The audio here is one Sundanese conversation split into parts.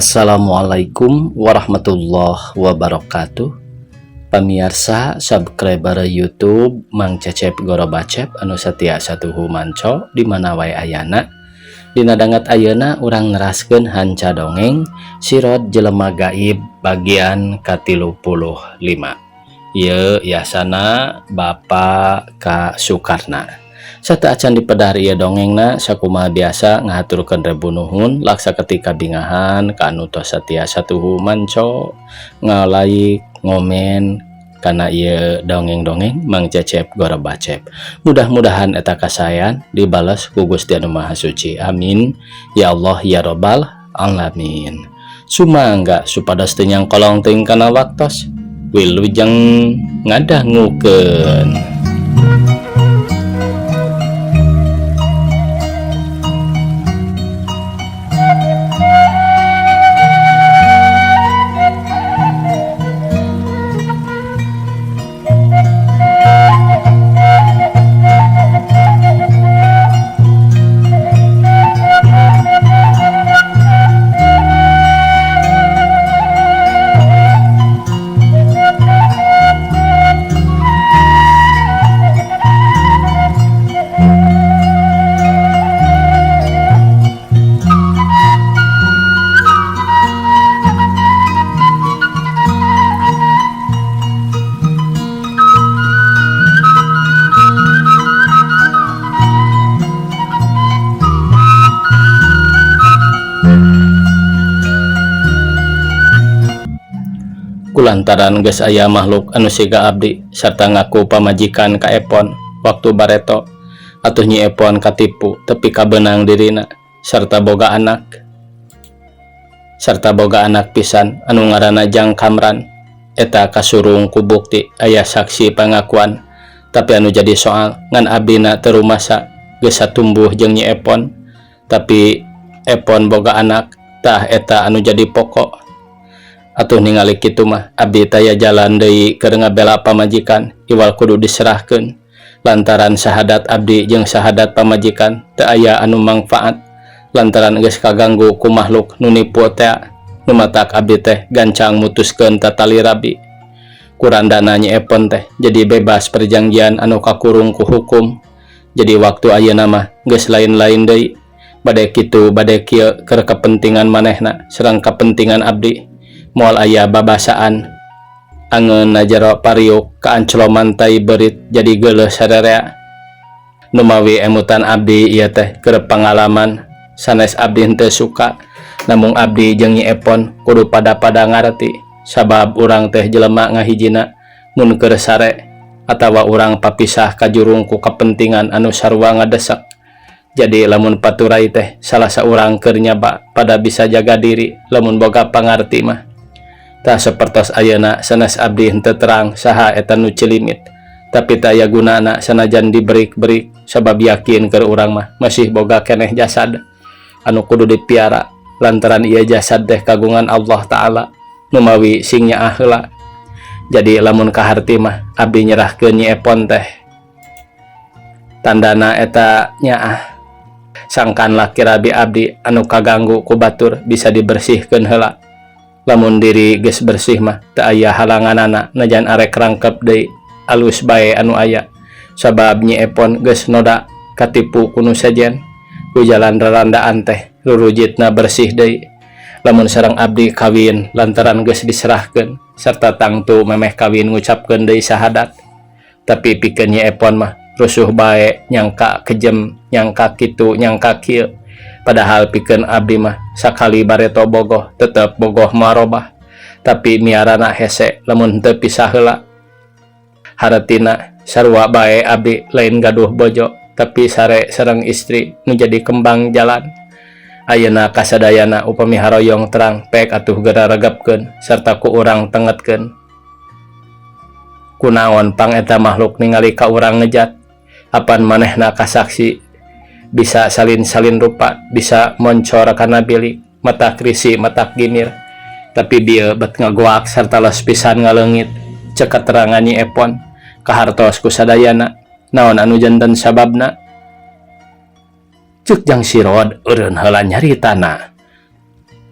Assalamualaikum warahmatullahi wabarakatuh. Pamiarsa subscriber YouTube Mang Cecep Gorobacep anu setia satuhu manco di mana wae ayana. Dina danget ayeuna urang neraskeun hanca dongeng Sirot Jelema Gaib bagian ka-35. Ieu yasana Bapak K. Sukarna. Sateuacan dipedar ieu dongengna, sakumaha biasa ngahaturkeun rebu nuhun laksa ketika bingahan ka anu tos satia satuhu manco nga-like, ngomen kana ieu dongeng-dongeng Mang Cecep Gorobacep. Mudah-mudahan eta kasaean dibales ku Gusti Anu Maha Suci. Amin ya Allah ya Robbal alamin. Sumangga supados teu nyangkolong teuing kana waktos. Wilujeng ngadangukeun. Kulantaran geus aya makhluk anu siga abdi sarta ngaku pamajikan ka Epon waktu bareto atuh Nyi Epon katipu tepi kabeunang dirina sarta boga anak pisan anu ngaranna Jang Kamran. Eta kasurung ku bukti aya saksi pangakuan, tapi anu jadi soal ngan abdina teu rumasa geus satumbuh jeung Nyi Epon, tapi Epon boga anak tah eta anu jadi pokok. Atuh ningali kitu mah abdi taya jalan deui keur ngabela pamajikan iwal kudu diserahkeun lantaran sahadat abdi jeung sahadat pamajikan teu aya anu mangfaat lantaran geus kaganggu ku makhluk nu nipu teh nu matak abdi teh gancang mutuskeun tatali rabi. Kurandana Nyi Epon teh jadi bebas perjanjian anu kakurung ku hukum. Jadi waktu ayeuna mah geus lain-lain deui, bade kitu bade kieu keur kepentingan manehna sareng kepentingan abdi. Moal aya babasaan angeun na jero pariuk kaancloman tai beurit jadi geuleuh sarerea. Numawi emutan abdi ieu teh keur pangalaman sanes abdi henteu suka, namung abdi jeung Nyi Epon kudu pada-pada ngarti sabab urang teh jelema ngahijina mun keur sare atawa urang papisah kajurung ku kepentingan anu sarua ngadesek. Jadi lamun paturai teh salah saurang keur nyaba pada bisa jaga diri lamun boga pangarti mah. Tah sapertos ayeuna sanes abdi henteu terang saha eta nu cilimit, tapi teu aya gunana sanajan diberik-berik sabab yakin keur urang mah masih boga keneh jasad anu kudu dipiara lantaran ieu jasad teh kagungan Allah Ta'ala numawi sing nyaah heula. Jadi lamun kaharti mah abdi nyerahkeun Nyi Epon teh tandana eta nyaah sangkan laki rabi abdi anu kaganggu ku batur bisa dibersihkeun heula. Lamun diri geus bersih mah teu aya halanganana najan arek rangkep deui alus bae anu aya sabab Nyi Epon geus noda katipu ku nu sejen ku jalan rarandaan teh rurujitna bersih deui. Lamun sareng abdi kawin lantaran geus diserahkeun serta tangtu memeh kawin ngucapkeun deui sahadat, tapi pikeun Nyi Epon mah rusuh bae nyangka kejem nyangka kitu nyangka kieu. Padahal pikeun abdi mah sakali bareto bogoh tetep bogoh marobah, tapi miarana hese lamun teu pisah heula. Hartina sarua bae abdi lain gaduh bojo tapi sare sareng istri nu jadi kembang jalan. Ayeuna kasadayana upami haroyong terang pek atuh geura regepkeun sarta ku urang tengetkeun. Kunaon pang eta makhluk ningali ka urang ngejat apan manehna kasaksi bisa salin-salin rupa, bisa moncor kana bilik, mata krisi, mata gimir. Tapi bieu bet ngagoak sarta los pisan ngaleungit. Cek katerangan Nyi Epon kahartos ku sadayana naon anu janten sababna. Cek Jang Sirod eureun heula nyaritana.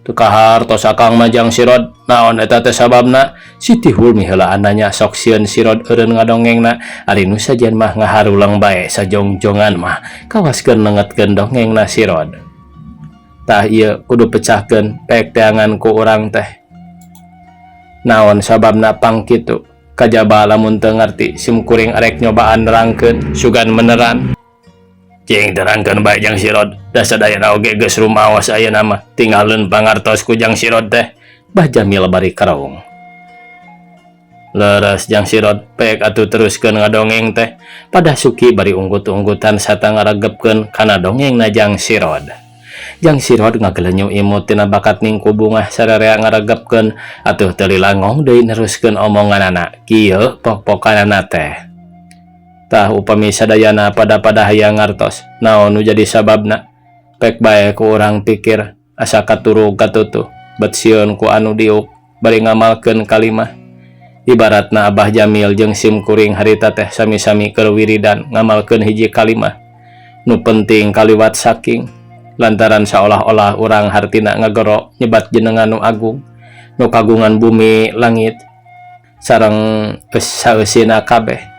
Teu kahartos akang mah Jang Sirod, naon eta teh sababna? Siti Hulmi heulaan nanya sok sieun Sirod eureun ngadongengna, ari nu sajen mah ngaharuleng bae sajongjongan mah kawas keur nengetkeun dongengna Sirod. Tah ieu kudu pecahkeun pek teangan ku urang teh. Naon sababna pang kitu? Kajaba lamun teu ngarti sim kuring arek nyobaan nerangkeun sugan meneran. Cing terangkeun bae Jang Sirod, da sadayana oge geus rumaos ayeuna mah, tinggalin pangartos ku Jang Sirod teh. Bah Jamil bari karaung. Leres Jang Sirod, pek atuh teruskeun ngadongeng teh. Pada Suki bari unggut-unggutan sarta ngaregepkeun kana dongengna Jang Sirod. Jang Sirod ngagelenyu imut tina bakat ningku bungah sararea ngaregepkeun atuh teu lilangong deui neruskeun omonganana. Kieu pok-pokanana teh. Tah upami sadayana pada-pada hayang ngartos, naon nu jadi sababna? Pek bae ku urang pikir asa katurug katutuh, bet sieun ku anu diuk bari ngamalkeun kalimah. Ibaratna Abah Jamil jeung sim kuring harita teh sami-sami keur wiridan ngamalkeun hiji kalimah. Nu penting kaliwat saking lantaran saolah-olah urang hartina ngagero nyebat jenengan nu agung, nu kagungan bumi langit sareng saeusina kabeh.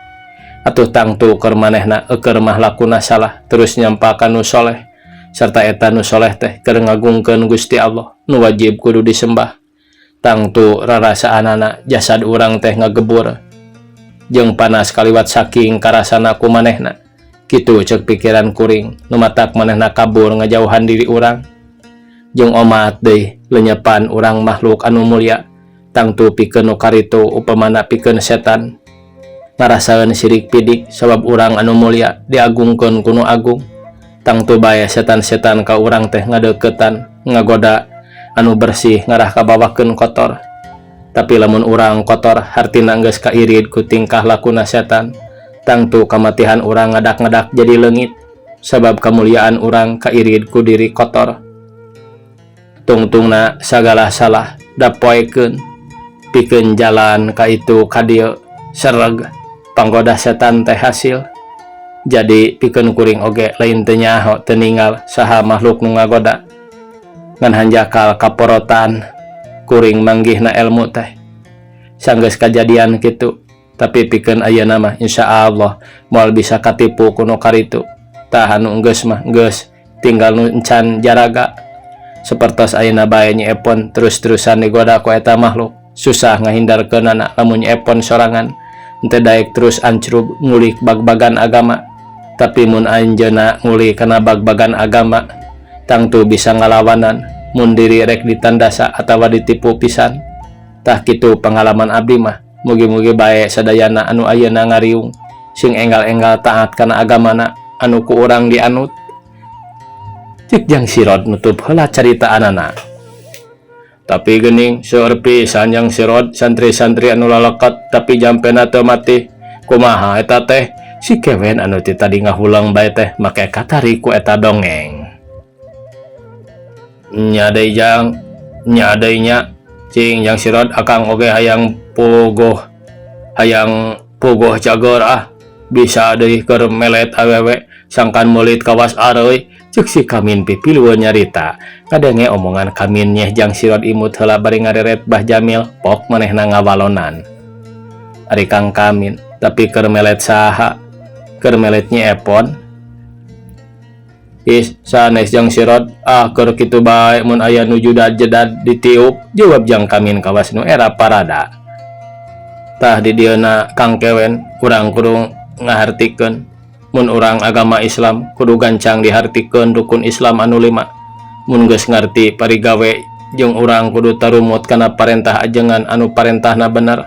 Atuh tangtu keur manehna eueur mah lakuna salah terus nyampakan nu soleh serta eta nu soleh teh keur ngagungkeun Gusti Allah nu wajib kudu disembah. Tangtu rarasaanana jasad urang teh ngagebur jeung panas kaliwat saking karasana ku manehna. Kitu ceuk pikiran kuring nu matak manehna kabur ngajauhan diri urang. Jeung omat deui lenyepan urang makhluk anu mulia tangtu pikeun nu karitu upamana pikeun setan. Ngarasaeun sirik pidik sabab urang anu mulia diagungkeun ku nu agung. Tangtu bae setan-setan ka urang teh ngadeuketan ngagoda anu bersih ngarah kabawakeun kotor. Tapi lamun urang kotor hartina geus kairid ku tingkah lakuna setan, tangtu kamatihan urang ngadak-ngadak jadi leungit sabab kamuliaan urang kairid ku diri kotor. Tungtungna sagala salah dapoekeun pikeun jalan ka itu ka dieu sereg panggoda setan teh hasil. Jadi pikeun kuring oge lain teu nyaho teu ninggal saha makhluk nu ngagoda ngan hanjakal kaporotan kuring manggihna ilmu teh sanggeus kajadian kitu. Tapi pikeun ayeuna mah insyaallah moal bisa katipu ku nu karitu. Tah anu geus mah geus tinggal nu encan jaraga. Sapertos ayeuna bae Nyi Epon terus-terusan digoda ku eta makhluk, susah ngahindarkeunana lamun Nyi Epon sorangan henteu daek terus ancrub ngulik bag-bagan agama. Tapi mun anjeunna ngulik kana bag-bagan agama tangtu bisa ngalawanan mun diri rek ditandasa atawa ditipu pisan. Tah kitu pengalaman abdi mah. Mugi-mugi bae sadayana anu ayeuna ngariung sing enggal-enggal taat kana agamana anu ku urang dianut. Cek Jang Sirod nutup heula caritaanana. Tapi geuning seueur pisan Jang Sirod santri-santri anu lalekat tapi jampena teu mati. Kumaha eta teh? Si Kewen anu ti tadi ngahuleng bae teh make katarik ku eta dongeng. Nya deui Jang, nya deui nya. Cing Jang Sirod akang oge hayang puguh cager ah. Bisa deui keur melet awewe sangkan meulit kawas areuy. Ceuk si Kamin pipilueun nyarita. Kadenge omongan Kamin nyeh Jang Sirod imut heula bari ngareret Bah Jamil pok manehna ngawalonan. Ari Kang Kamin tapi keur melet saha? Keur melet Nyi Epon? Is sanes Jang Sirod ah keur kitu bae mun aya nu judad-jedad ditiup, jawab Jang Kamin kawas nu era parada. Tah di dieuna Kang Kewen urang kudu ngahartikeun mun urang agama Islam kudu gancang dihartikeun rukun Islam anu 5. Mun geus ngarti parigawe jeung urang kudu tarumut kana parentah ajengan anu parentahna bener.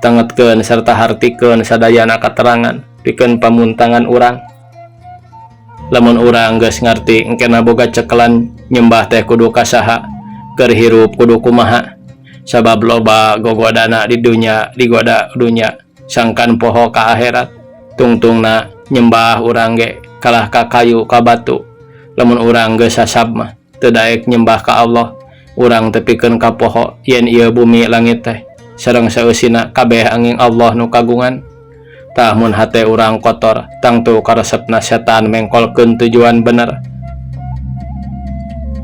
Tangetkeun serta hartikeun sadayana katerangan pikeun pamuntangan urang. Lamun urang geus ngarti engkena boga cekelan nyembah teh kudu ka saha, keur hirup kudu kumaha. Sabab loba gogodana di dunya digoda dunya sangkan poho ka akhirat. Tungtungna nyembah urang ge kalah ka kayu ka batu. Lamun urang geus sasab mah teu daek nyembah ka Allah, urang tepikeun ka poho yen ieu bumi langit teh sareng saeusina kabeh angin Allah nu kagungan. Tah mun hate urang kotor tangtu karesepna setan mengkolkeun tujuan bener.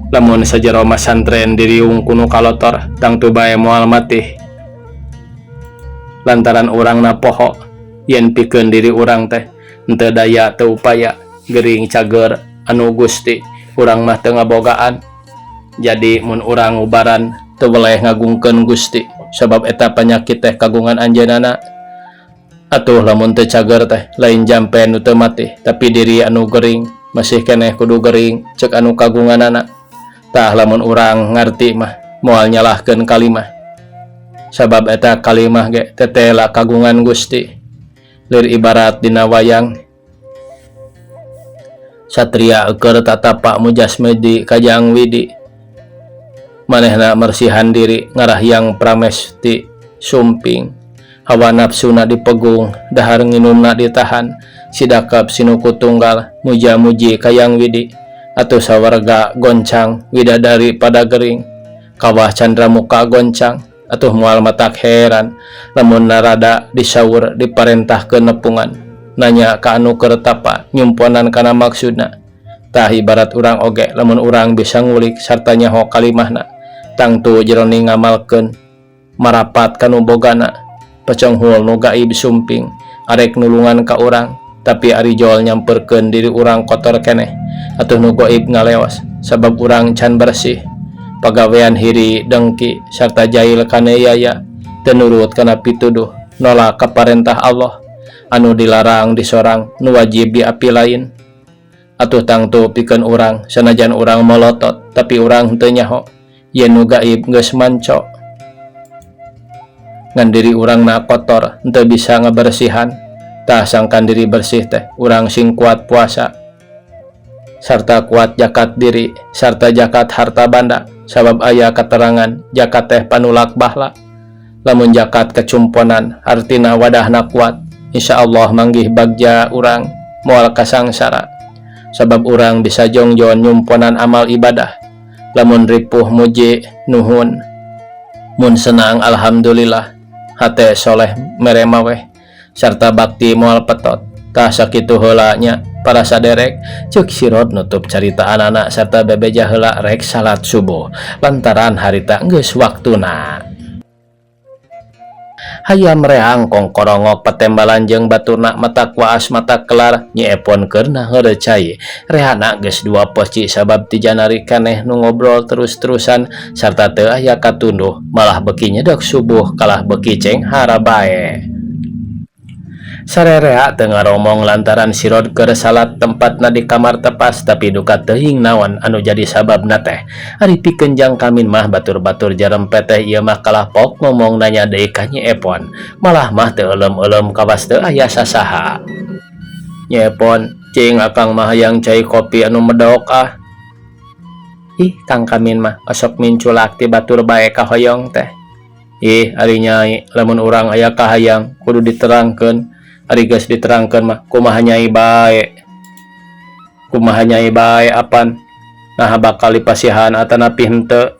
Lamun sajero masantren diriung ku nu kalotor tangtu bae moal matih lantaran urangna poho yen pikeun diri urang teh henteu daya teu upaya gering cager anu Gusti urang mah teu ngabogaan. Jadi mun urang ubaran teu weleh ngagungkeun Gusti sabab eta panyakit teh kagungan anjeunana. Atuh lamun teu cager teh lain jampe nu teu matih tapi diri anu gering masih keneh kudu gering cek anu kagunganana. Tah lamun urang ngarti mah moal nyalahkeun kalimah sabab eta kalimah ge tetela kagungan Gusti. Lir ibarat dina wayang satria keur tatapa mujasmedi kajang widi manehna mersihan diri ngarahyang pramesti sumping hawa nafsuna dipegung dahar nginumna ditahan sidakap sinuku tunggal muja-muji kayang widi atuh sawarga goncang widadari pada gering kawah candra muka goncang. Atuh moal matak heran lamun narada disaur diparentahkeun nepungan nanya ka anu keur tapa nyumponan kana maksudna. Tah ibarat urang oge lamun urang bisa ngulik sarta nyaho kalimahna tangtu jeroning ngamalkeun marapat kanu bogana. Paconghul nu gaib sumping arek nulungan ka urang tapi ari jol nyamperkeun diri urang kotor keneh atuh nu gaib ngaleos sabab urang can bersih pagawean hiri dengki sarta jahil kaneyaya teu nurut kana pituduh nolak ka parentah Allah anu dilarang disorang nu wajib diapi lain. Atuh tangtu pikeun urang sanajan urang molotot tapi urang teu nyaho yen nu gaib geus manco ngan diri urangna kotor henteu bisa ngabersihan. Tah sangkan diri bersih teh urang sing kuat puasa sarta kuat jakat diri sarta jakat harta banda sabab aya keterangan jakat teh panulak bahla. Lamun jakat kecumponan artina wadahna kuat insyaallah manggih bagja urang moal kasangsara sabab urang bisa jongjon nyumponan amal ibadah. Lamun ripuh muji nuhun mun senang alhamdulillah hate soleh mere maweh sarta bakti moal petot. Tah sakitu heula nya para saderek ceuk sirot nutup carita anak sarta bebeja heula rek salat subuh lantaran harita geus waktuna. Hayam reang kongkorongok patembalan jeung baturna mata kuas mata kelar Nyi Epon keur naheureuy cai. Rehana geus dua poci sabab ti janari kaneh nu ngobrol terus-terusan sarta teu aya katunduh malah beuki nyedek subuh kalah beuki cenghara bae. Sarerea teu ngaromong lantaran sirod keur salat tempatna di kamar tepas tapi duka teuing naon anu jadi sababna teh. Ari pikeun jang kamin mah batur-batur jarempe teh ieu mah kalah pok ngomong nanya deui ka Nyi Epon. Malah mah teu euleum-euleum kawas teu aya sasaha. Nyi Epon, cing akang mah hayang cai kopi anu medok ah. Ih, Kang Kamin mah osok minculak ti batur bae kahoyong teh. Ih, ari nyai lamun urang aya kahayang kudu diterangkeun. Ari geus diterangkeun mah kumaha nyai bae. Kumaha nyai bae apan naha bakal dipasihan atanapi henteu.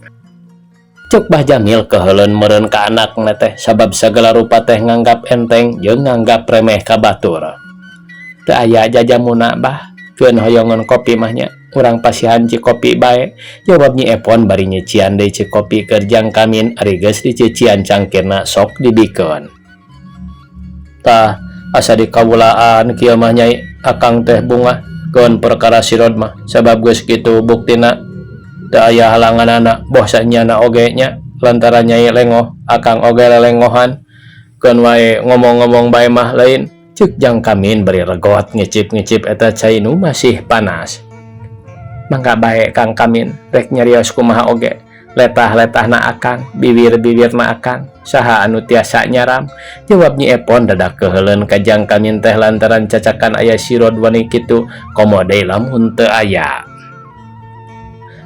Cuk Bah Jamil keheuleun meureun ka anakna teh sabab sagala rupa teh nganggap enteng jeung nganggap remeh ka batur. Teu aya jajamuna bah, keun hoyongeun kopi mah nya urang pasihan cikopi bae. Jawab Nyi Epon bari nyician deui cikopi keur jang kamin ari geus dicician cangkirna sok dibikeun. Tah asa dikawulaan kieu mah nyai akang teh bungah keun perkara sirod mah sabab geus kitu buktina teu aya halanganana boh sanyana oge nya lantaran nyai lengoh akang oge lelengohan keun wae ngomong-ngomong bae mah lain. Ceuk jang kamin bari regot ngicip-ngicip eta cai nu masih panas. Mangga bae Kang Kamin rek nyarios kumaha oge letah-letahna akang bibir-bibirna akang saha anu tiasa nyaram. Jawab Nyi Epon dadak keheuleun ka jang kamin teh lantaran cacakan aya sirod wani kitu komo deui lamun teu aya.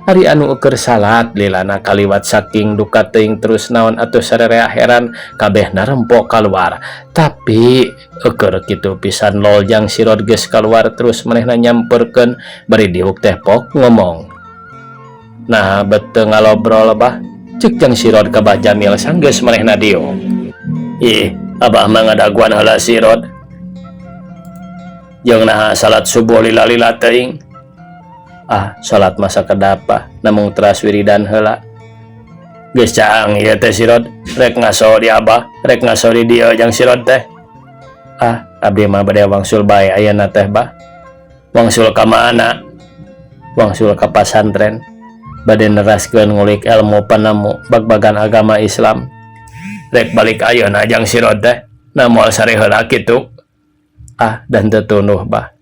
Ari anu ukur salat lilana kaliwat saking duka teuing terus naon atuh sarerea heran kabeh narempo kaluar. Tapi eueur kitu pisan lol jang sirod geus kaluar terus manehna nyamperkeun bari diuk teh pok ngomong. Nah bet teu ngalobrol bah ceuk jang sirod ka Bah Jamil sanggeus manehna diuk. Ih abah mah ngadaguan heula sirod. Jeung naha salat subuh lila-lila teuing. Ah, salat mah sakedap Bah, namung teras wiridan heula. Geus caang ieu teh sirod, rek ngaso di Abah, rek ngaso di dieu jang sirod teh. Ah, abdi mah bade wangsul bae ayeuna teh, Bah. Wangsul ka mana? Wangsul ka pasantren. Bade neraskeun ngulik elmu panemu bagbagan agama Islam. Rek balik ayeuna jang sirod teh, nah moal sare heula kitu. Ah, dan teu tunduh, Bah.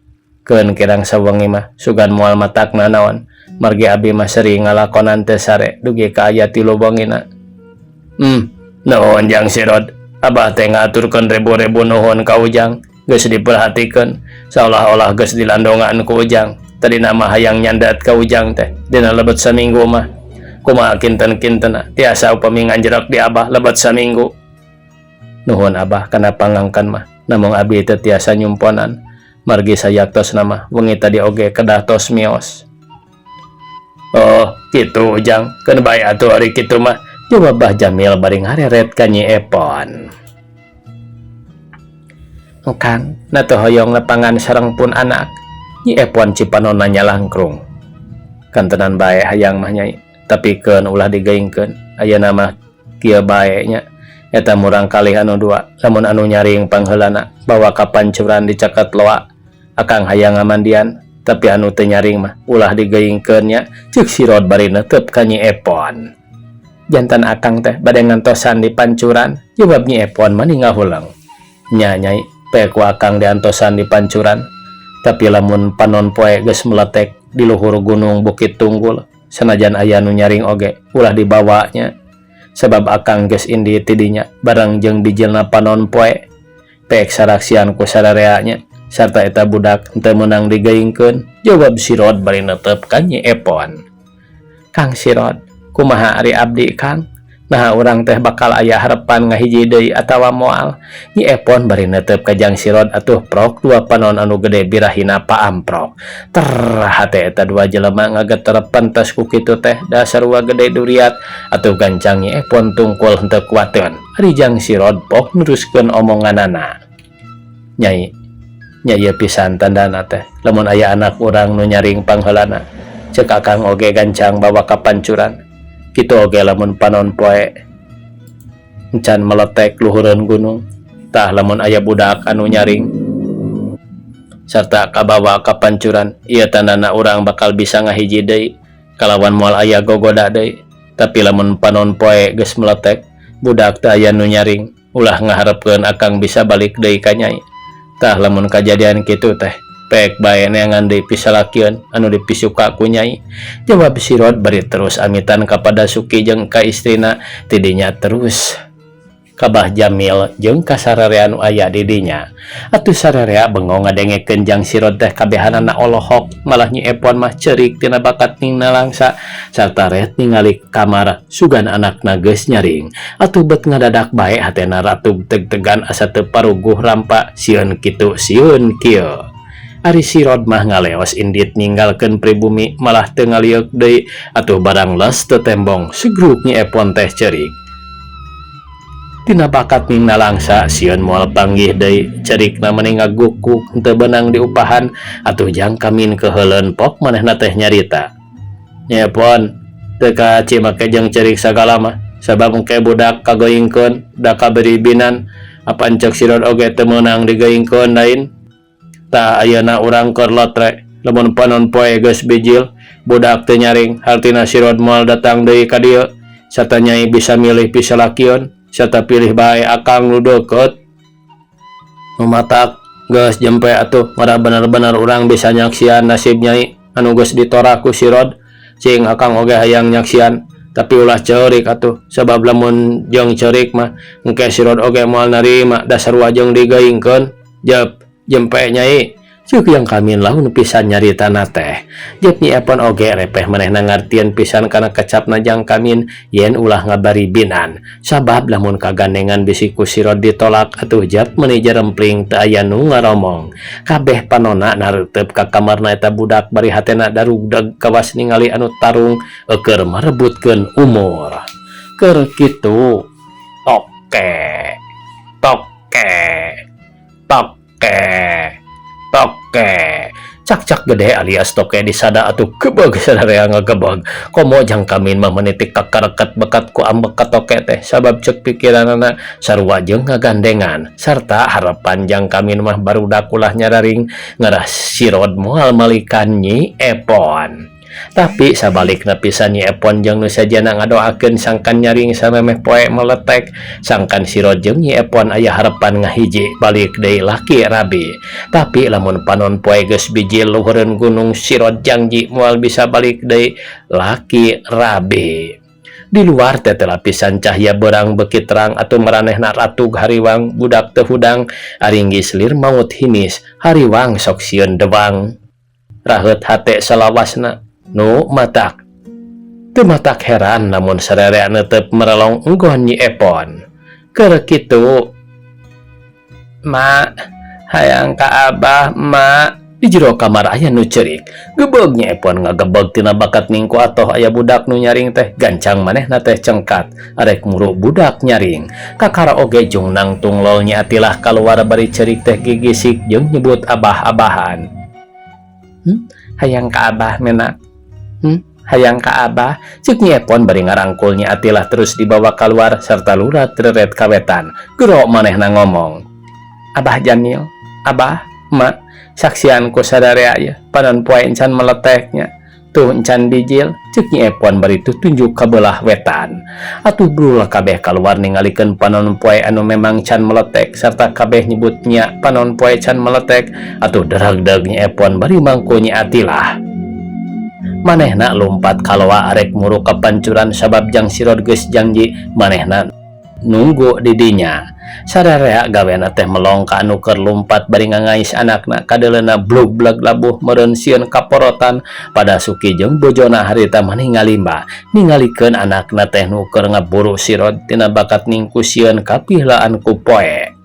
Keun kirang sawengi mah sugan moal matak nanaon. Margi abi mah sering ngalakonan teu sare dugi ka aya tilu wengina. Nuhun jang sirod. Abah teh ngaturkeun ribu-ribu nuhun ka Ujang. Geus diperhatikeun seolah-olah geus dilandongan ku Ujang. Tadina mah hayang nyandat ka Ujang teh dina lebet saminggu mah. Kumaha kinten-kintena tiasa upami nganjrek di Abah lebet saminggu. Nuhun Abah kana pangangkan mah. Namung abi teu tiasa nyumponan. Margi sayaktosna mah wengi tadi oge kedah tos mios. Oh, kitu Ujang. Keun bae atuh ari kitu mah. Jawab Bah Jamil bari ngareret ka Nyi Epon. Kang, na teu hoyong nepangan sareng pun anak. Nyi Epon cipanonna nyalangkrung. Kantenan bae hayang mah Nyai, tapi keun ulah digeingkeun. Ayeuna mah kieu bae nya. Eta murang kalih anu dua, lamun anu nyaring pangheulana bawa ka pancuran di caket loa. Akang hayang ngamandian, tapi anu teu nyaring mah ulah digeingkeun nya, ceuk Sirod bari neuteup ka Nyi Epon. Jantan akang teh bade ngantosan di pancuran, jawab Nyi Epon mani ngahuleng. Nya Nyai, pek ku akang diantosan di pancuran. Tapi lamun panon poe geus meletek di luhur gunung Bukit Tunggul, sanajan aya nu nyaring oge ulah dibawanya. Sebab akang geus indit tidinya bareng jeung bijilna panon poe. Pek saraksian ku sarareanya sarta eta budak henteu meunang digeingkeun, jawab Sirod bari neuteup ka Nyi Epon. Kang Sirod, kumaha ari abdi Kang? Naha urang teh bakal aya harepan ngahiji deui atawa moal? Nyi Epon bari neuteup ka Jang Sirod atuh prok dua panon anu gede birahina paamprok. Ter hate eta dua jelema ngageter pentas ku kitu teh dasar sarua gede duriat atuh gancang Nyi Epon tungkul henteu kuateun. Ari Jang Sirod pok neruskeun omonganana. Nyai, nya ieu pisan tandana teh lamun aya anak urang nu nyaring pangheulana ceuk akang oge gancang bawa ka pancuran. Kitu oge lamun panon poe encan meletek luhureun gunung. Tah lamun aya budak anu nyaring sarta kabawa ka pancuran, ieu tandana urang bakal bisa ngahiji deui kalawan moal aya gogoda deui. Tapi lamun panon poe geus meletek, budak teu aya nu nyaring, ulah ngaharepkeun akang bisa balik deui ka Nyai. Tah lamun kajadian kitu teh pek bae neangan deui pisalakieun anu dipisuka ku Nyai, jawab Sirod bari terus amitan kapada Suki jeung ka istrina, tidinya terus ka Bah Jamil jeung ka sararea anu aya di dinya. Atuh sararea bengong ngadengekeun Jang Sirod teh kabehanana olohok, malah Nyi Epon mah ceurik tina bakat nalangsa sarta ret ningali kamar sugan anakna geus nyaring. Atuh bet ngadadak bae hatena ratug teg-tegan asa teu paruguh rampa sieun kitu sieun kieu. Ari Sirod mah ngaleos indit ninggalkeun pribumi malah teu ngalieuk deui. Atuh barang les teu tembong segruk Nyi Epon teh ceurik. Tina bakat ning nalangsa sieun moal panggih deui, cerikna meni ngagukuk henteu beunang diupahan. Atuh Jang Kamin keheuleun pok manehna teh nyarita. Nyi Epon teu kaci make jeung cerik sagala mah sabab engke budak kagoingkeun da kaberibinan apan ceuk Sirod oge teu meunang digeingkeun lain. Tah ayeuna urang keur lotre, lamun panon poe geus bijil budak teu nyaring hartina Sirod moal datang deui ka dieu sarta Nyai bisa milih pisalakieun sarta pilih bae akang nu deukeut. Nu matak geus jempe atuh ngara bener-bener urang bisa nyaksian nasib Nyai anu geus ditorak ku Sirod. Cing akang oge hayang nyaksian, tapi ulah ceurik atuh sabab lamun jeung ceurik mah engke Sirod oge moal narima da sarua jeung digeingkeun. Jep jempe Nyai, ceuk Yang Kamin laun pisan nyaritana teh. Jep Nyi Epon oge repeh manehna ngartieun pisan kana kecapna Jang Kamin yen ulah ngabaribinan sabab lamun kagandengan bisi ku Sirod ditolak. Atuh jep meuni jerempling teu aya nu ngaromong. Kabeh panona nareuteup ka kamarna eta budak bari hatena darugdeg kawas ningali anu tarung eueur marebutkeun umur. Keur kitu toke toke toke toke cak. Cakcak gede alias toke disada atuh gebeg sadarea ngagebeg. Komo jang kamin mah menitik kakareket bekat ku ambek ka toke teh sabab cek pikiranana sarua jeung ngagandengan sarta harapan jang kamin mah barudak ulah nyararing ngarah sirod moal malikan Nyi Epon. Tapi sabalikna pisan Nyi Epon jeung nu sajana ngadoakeun sangkan nyaring samemeh poe meletek sangkan sirod jeung Nyi Epon aya harapan ngahiji balik deui laki rabi. Tapi lamun panon poe geus bijil luhureun gunung sirod jangji moal bisa balik deui laki rabi. Di luar teh lapisan cahya berang beuki terang atuh maranehna ratug hariwang budak teu hudang aringgis lir maut hinis hariwang sok sieun dewang. Raheut hate salawasna nu matak. Teu matak heran lamun sararea neuteup merelong enggon Nyi Epon. Keur kitu, "Ma, hayang ka Abah, Ma." Di jero kamar aya nu ceurik. Gebeg Nyi Epon ngagebeg tina bakat ningku atoh aya budak nu nyaring teh gancang manehna teh cengkat arek muru budak nyaring. Kakara oge jung nangtung lol Nyi Atilah kaluar bari ceurik teh gigisik jeung nyebut abah-abahan. Hayang ka Abah menak. Hayang ka Abah," cek Nyi Epon bari ngarangkul Nyi Atilah terus dibawa keluar serta lurat reret kawetan. Gero manehna ngomong. "Abah Jamil, Abah, Ma, saksian ku sadarea ya, panon poe encan meleteknya. Tuh encan bijil," cek Nyi Epon bari tunjuk ka belah wetan. Atuh brul kabeh keluar ningalikeun panon poe anu memang can meletek serta kabeh nyebutnya panon poe can meletek. Atuh derag-derag Nyi Epon bari mangku Nyi Atilah. Manehna lumpat kaloa arek muru ka pancuran sabab jang sirod geus janji manehna nunggu didinya. Sararea gawena teh melong ka anu keur lumpat bari ngangais anakna kadeleuna blug-bleg labuh meureun sieun kaporotan pada Suki jeung bojona harita mani ngalimba ningalikeun anakna teh nu keur ngaburu sirod tina bakat ningku sieun kapihelaan ku poe.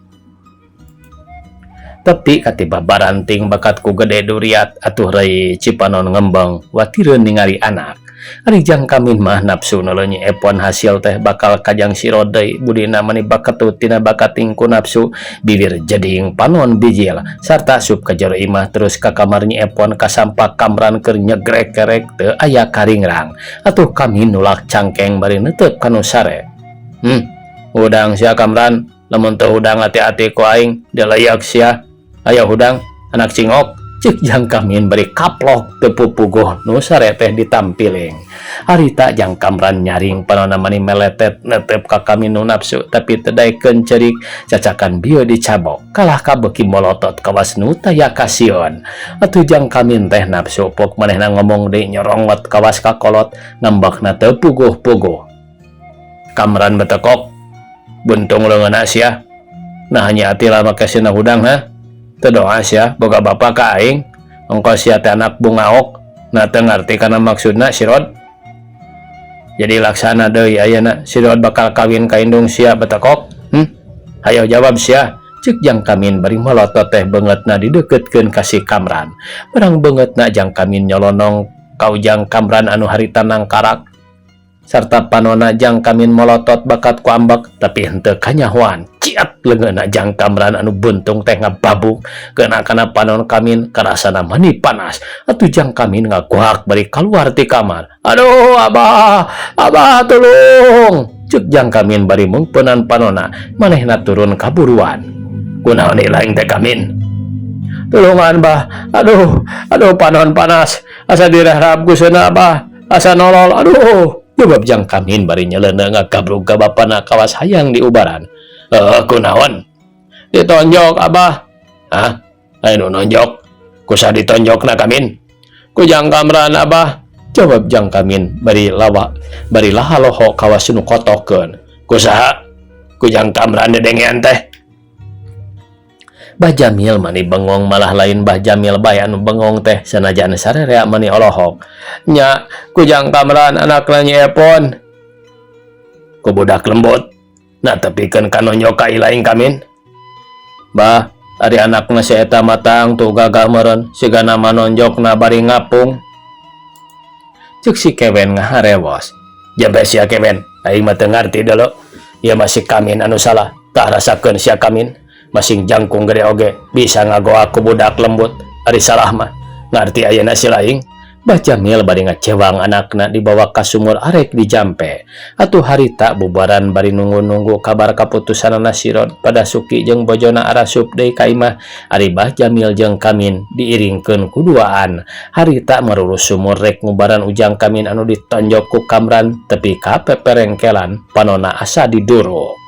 Tepi katiba baranting bakat ku gede duriat atuh rei Cipanon ngembang watireun ningali anak. Ari jang kamin mah nafsu Nyi Epon hasil teh bakal kajang sirod deui budina mani baketut tina bakat tingku nafsu bibir jeding panon bijil sarta asup ka jero imah terus ka kamar Nyi Epon kasampak Kamran keur nyegrek kerek teu aya karingrang. Atuh kamin nulak cangkeng bari neuteuk kanu sare. Hudang sia Kamran, lamun teu hudang hati-hati ku aing dileyak sia. Ayo hudang anak cingok," cek jang kamin bari kaplok teu pupuguh nu sare teh ditampiling. Harita jang Kamran nyaring panona mani meletet netep ka kamin nu nafsu tapi teu daekeun ceurik cacakan bieu dicabok kalah ka beuki molotot kawas nu taya kasion. Atuh jang kamin teh nafsu pok manehna ngomong deui nyorongot kawas ka kolot ngambekna teu puguh-puguh. "Kamran betekok buntung leungeunna sia. Nah Nyi Atilah make sina hudang ha. Teu doa sia boga bapa ka aing. Ongko sia teh anak bungaok na teu ngarti kana maksudna sirod. Jadi laksana deui ayeuna sirod bakal kawin ka indung sia betekok. Hayo jawab sia," cek jang kamin bari molotot teh beungeutna dideukeutkeun ka si Kamran. Barang beungeutna jang kamin nyolonong ka ujang Kamran anu harita nangkarak. Sarta panona jang kamin molotot bakat ku ambek tapi henteu kanyahoan. Ciat leungeunna jang Kamran anu buntung teh ngababuk kena kana panon kamin karasana mani panas. Atuh jang kamin ngaguak bari kaluar ti kamar. "Aduh Abah, Abah tulung," cek jang kamin bari meungpeunan panona manehna turun kaburuan. "Kunaon lain teh kamin?" "Tulungan Bah, aduh, aduh panon panas, asa direhrap ku seuneu Abah, asa nolol, aduh," jawab jang kamin bari nyeleuneu ngagabrug ka bapana kawas hayang diubaran. "Kunaon?" "Ditonjok Abah." "Hah? Aya nu nonjok? Ku saha ditonjokna kamin?" "Ku jang Kamran Abah," jawab jang kamin bari lawa bari laha loho kawas nu kotokeun. "Ku saha? Ku jang Kamran dedengean teh?" Bah Jamil mani bengong malah lain Bah Jamil bae anu bengong teh sanajan sararea mani olohok. "Nya ku jang Kamran anakna Nyi Epon." "Ku budak lembut. Nah tepikeun ka nonjok ka ilaing kamin." "Bah, ari anakna si eta matang tuh gagah meureun sigana manonjokna bari ngapung," cek si Kewen ngaharewos. "Jabe sia Kewen, aing mah teu ngarti deuleu. Ieu masih kamin anu salah. Tah rasakeun sia kamin. Masing jangkung gede oge bisa ngagoak ku budak lembut. Ari salah mah. Ngarti ayeuna si laing? Bah Jamil bari ngacewang anakna dibawa ka sumur arek dijampe. Atuh harita bubaran bari nunggu-nunggu kabar kaputusanana Sirod pada Suki jeung bojona arasup deui ka imah ari Bah Jamil jeung Kamin diiringkeun ku duaan. Harita marurus sumur rek ngubaran Ujang Kamin anu ditonjok ku Kamran tepi ka peperengkelan panona asa diduruk.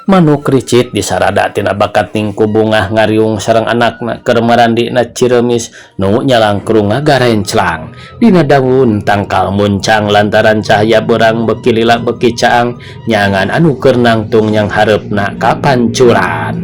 Manuk ricit disarada tina bakat ningku bungah ngariung sareng anakna keur marandina ciremis nu nyalangkrung ngagarenclang dina daun tangkal muncang lantaran cahaya beurang beuki lila beuki caang nyangan anu keur nangtung nyang hareupna kapancuran.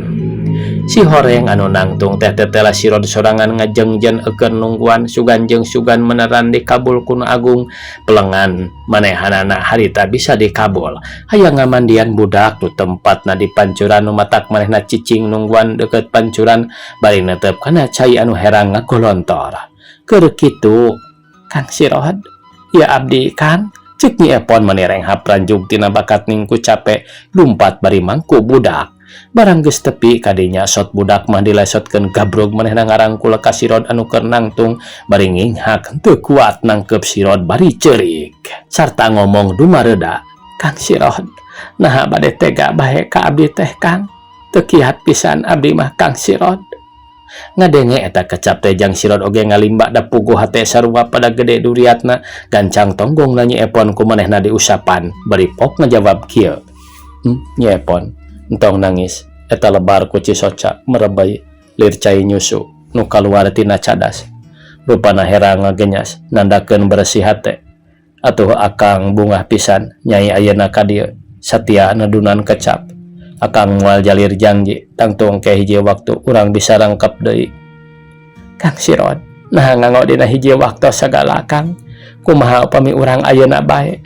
Si horeng anu nangtung teh tetela sirod sorangan ngajengjen eukeur nungguan sugan jeung sugan meneran dikabul ku Nu Agung pelengan manehanana harita bisa dikabul hayang ngamandian budak nu tempatna di pancuran nu matak manehna cicing nungguan deukeut pancuran bari netep kana cai anu herang ngagolontor keur kitu Kang Sirod ya abdi Kang cek Nyi Epon meni renghap ranjug tina bakat ningku cape lumpat bari mangku budak. Barang geus tepi kadinya sot budak mah dilesotkeun gabrug manehna ngarangkul ka Sirod anu keur nangtung bari nginghak teu kuat nangkep Sirod bari ceurik sarta ngomong dumareuda Kang Sirod naha bade tega bae ka abdi teh Kang teu kiat pisan abdi mah Kang Sirod. Ngadenge eta kecap teh jang Sirod oge ngalimba da puguh hate sarua pada gede duriatna gancang tonggong na Nyi Epon ku manehna diusapan bari pok ngajawab kieu. Nyi Epon entong nangis eta lebar ku cisoca merebay lir cai nyusu nu kaluar tina cadas rupana herang ngagenyas nandakeun bersih hate atuh akang bungah pisan nyai ayeuna ka dieu satia nedunan kecap akang moal jalir janji tangtung ke hiji waktu urang bisa rangkep deui. Kang Sirod naha nganggo dina hiji waktu sagala Kang kumaha upami urang ayeuna bae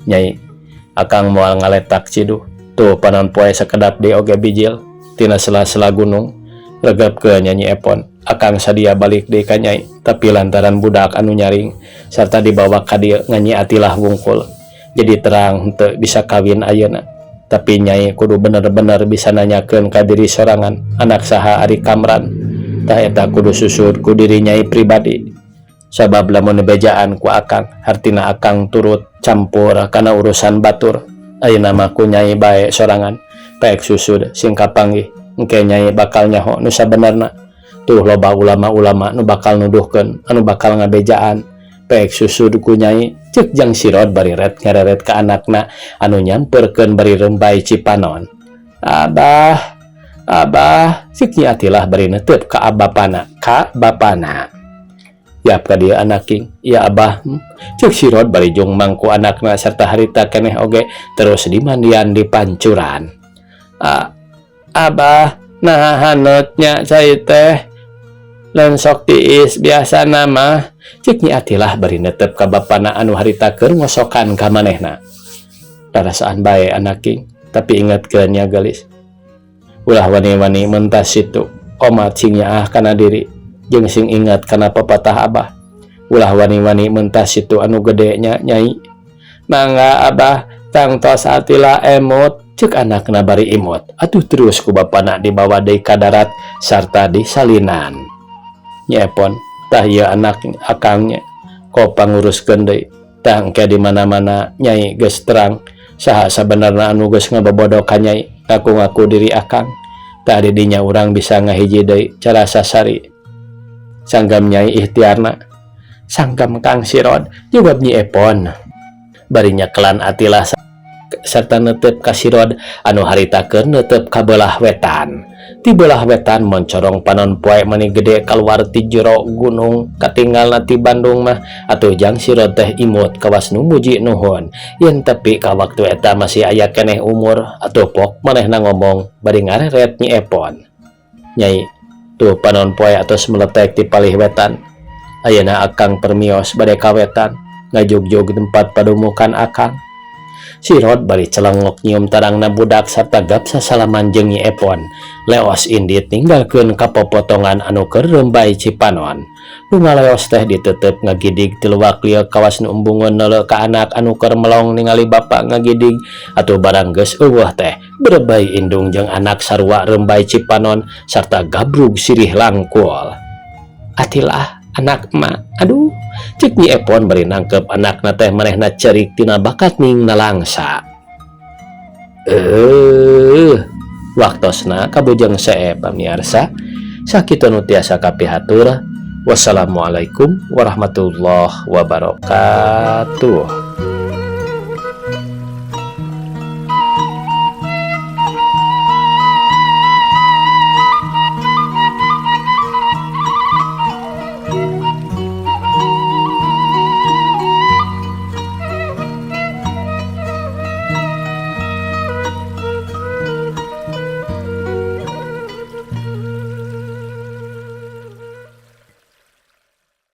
nyai akang moal ngaletak ciduh tuh panon poe sakedap deui oge bijil tina sela-sela gunung regep ke Nyi Epon akang sadia balik deui ka nyai tapi lantaran budak anu nyaring sarta dibawa ka dieu nganyi atilah wungkul jadi terang henteu bisa kawin ayeuna tapi nyai kudu bener-bener bisa nanyakeun ka diri sorangan anak saha ari Kamran tah eta kudu susur ku diri nyai pribadi sabab lamun bejaan ku akang hartina akang turut campur kana urusan batur ayeuna mah ku nyai bae sorangan pek susud sing kapanggih engke nyai bakal nyaho nu sabenerna tuh loba ulama-ulama nu bakal nuduhkeun anu bakal ngabejaan pek susud ku nyai cek jang Sirod bari ret ngareret ka anakna anu nyamperkeun bari rembai cipanon. Abah abah cek Nyi Atilah bari netep ka abapana ka bapana yap ka dieu anak king ya abah cek Sirod bari jung mangku anakna serta harita keneh oge terus dimandian di pancuran. Abah nah hanetnya cai teh lensok tiis biasa nama cek Nyi Atilah bari netep ka bapana anu harita keur ngosokan ka manehna. Rarasaan bae anak king tapi ingatkeun nya geulis ulah wani-wani mentas situ omat sing nyaah kana diri jeung sing ingat kana pepatah abah ulah wani-wani mentas situ anu gede nya nyai mangga abah tangtos Atilah emut cek anakna bari imut atuh terus ku bapana dibawa deui ka darat sarta disalinan. Nyi Epon tah ieu anak akangnya ko panguruskeun deui tah engke di mana-mana nyai geus terang saha sabenerna anu geus ngabobodo ka nyai ngaku-ngaku diri akang tah di dinya urang bisa ngahiji deui cara sasari sanggam nyai ikhtiarna sanggam Kang Sirod jawab Nyi Epon bari nyekelan Atilah serta netep ka Sirod anu harita keur netep ka belah wetan. Ti belah wetan moncorong panon poe mani gede kaluar ti jero gunung katinggalna ti Bandung mah atuh jang Sirod teh imut kawas nu muji nuhun yen tepi ka waktu eta masih aya keneh umur atuh pok manehna ngomong bari ngareret Nyi Epon. Nyai tuh panon poe atos meletek ti palih wetan ayeuna akang permios bade ka wetan ngajugjug tempat padumukan akang. Sirot bari celengok nyium tarangna budak sarta gap sasalaman jeung Nyi Epon. Leos indit ninggalkeun kapopotongan anu keur rembay cipanon. Nu ngaleos teh ditetep ngagidig tiluak lieu kawas nu embungeun neuleu ka anak anu keur melong ningali bapa ngagidig atuh barang geus eueuh teh berebay indung jeung anak sarua rembay cipanon sarta gabrug sirih langkul. Atilah anak emak, aduh, cek Nyi Epon bari nangkep anakna teh manehna cerik tina bakat ning nalangsa. Waktosna kabujeng seep, pamiarsa, sakitu nu tiasa kapihatur. Wassalamualaikum warahmatullahi wabarakatuh.